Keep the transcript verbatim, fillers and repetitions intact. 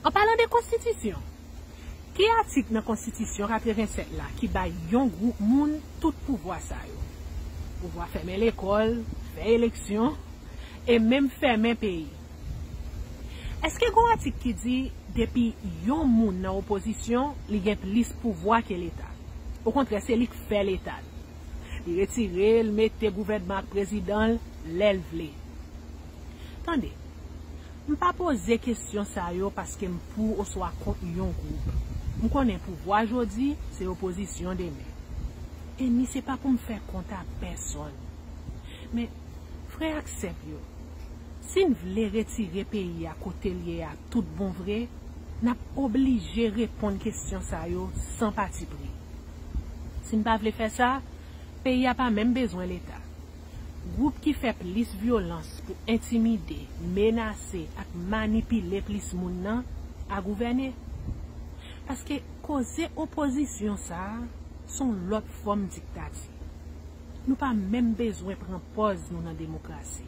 An palan de konstitisyon, ki atik nan konstitisyon katrevennsèt la ki bay yon gwoup moun tout pouvwa sa yo? Pouvwa fèmen lekòl, fè eleksyon, e menm fèmen peyi. Èske gon atik ki di depi yon moun nan opozisyon, li gen plis pouvwa ke Leta? Okontrè, se li k fè Leta l. Li retire l, mete gouvènman ak prezidan l lè l vle. Tande, m pa poze kesyon sa yo paske m pou oswa kont yon gwoup. M konnen pouvwa jodi se opozisyon demen. E ni se pa pou m fè kont a pèsonn. Men, frè ak sè m yo, si n vle retire peyi a kote l ye a tout bon vre, n ap oblije reponn kesyon sa yo san patipri. Si n pa vle fè sa, peyi a pa menm bezwen Leta. Gwoup ki fè plis vyolans pou entimide, menase ak manipile plis moun nan a gouvène. Paske koze opozisyon sa a s on lòt fòm diktati. Nou pa menm bezwen pran pòz nou nan demokrasi.